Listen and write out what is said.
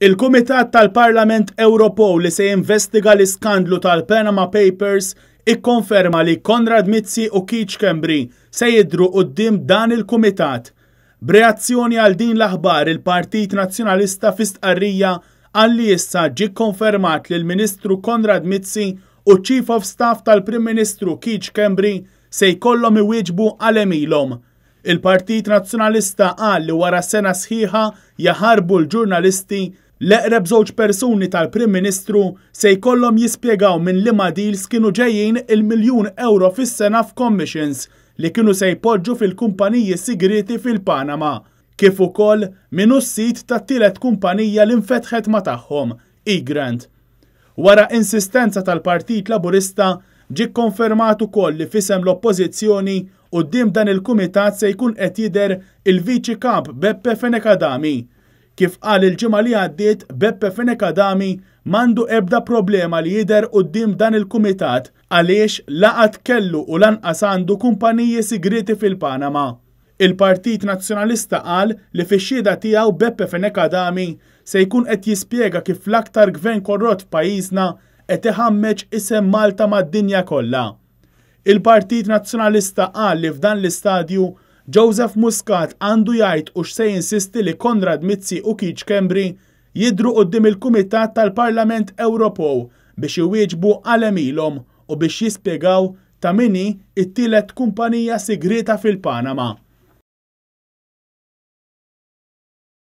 Il-Kumitat tal-Parlament Ewropew li se jinvestiga l-iskandlu tal-Panama Papers ikkonferma li Konrad Mizzi u Keith Schembri se jidhru quddiem dan il-kumitat. B'reazzjoni għal din l-aħbar il-Partit Nazzjonalista fi stqarrija qal li issa ġie kkonfermat li l-Ministru Konrad Mizzi u ċ-Chief of Staff tal-Prim Ministru Keith Schembri se jkollhom iwieġbu għal għemilhom. Il-Partit Nazzjonalista qal li wara sena sħiħa jaħarbu l-ġurnalisti, l-eqreb żewġ persuni tal-Prim Ministru se jkollhom jispjegaw minn liema deals kienu ġejjin il-miljun ewro fis-sena f'commissions li kienu se jpoġġu fil-kumpaniji sigrieti fil-Panama, kif ukoll min hu s-sid tat-tielet kumpanija li nfetħet ma' tagħhom, Egrant. Wara insistenza tal-Partit Laburista, ġie kkonfermat ukoll li f'isem l-Oppożizzjoni quddiem dan il-Kumitat se jkun qed jidher il-Viċi Kap Beppe Fenech Adami. Kif qal il-ġimgħa li għaddiet, Beppe Fenech Adami m'għandu ebda problema li jidher quddiem dan il-Kumitat għaliex la qatt kellu u lanqas għandu kumpaniji sigrieti fil-Panama. Il-Partit Nazzjonalista qal li fix-xhieda tiegħu Beppe Fenech Adami se jkun qed jispjega kif l-aktar gvern korrott f'pajjiżna qed iħammeġ isem Malta mad-dinja kollha. Il-Partit Nazzjonalista qal li f'dan l-istadju Joseph Muscat għandu jgħid hux se jinsisti li Konrad Mizzi u Keith Schembri jidhru quddiem il-Kumitat tal-Parlament Ewropew biex iwieġbu għal għemilhom u biex jispjegaw ta' min hi t-tielet kumpanija sigrieta fil-Panama.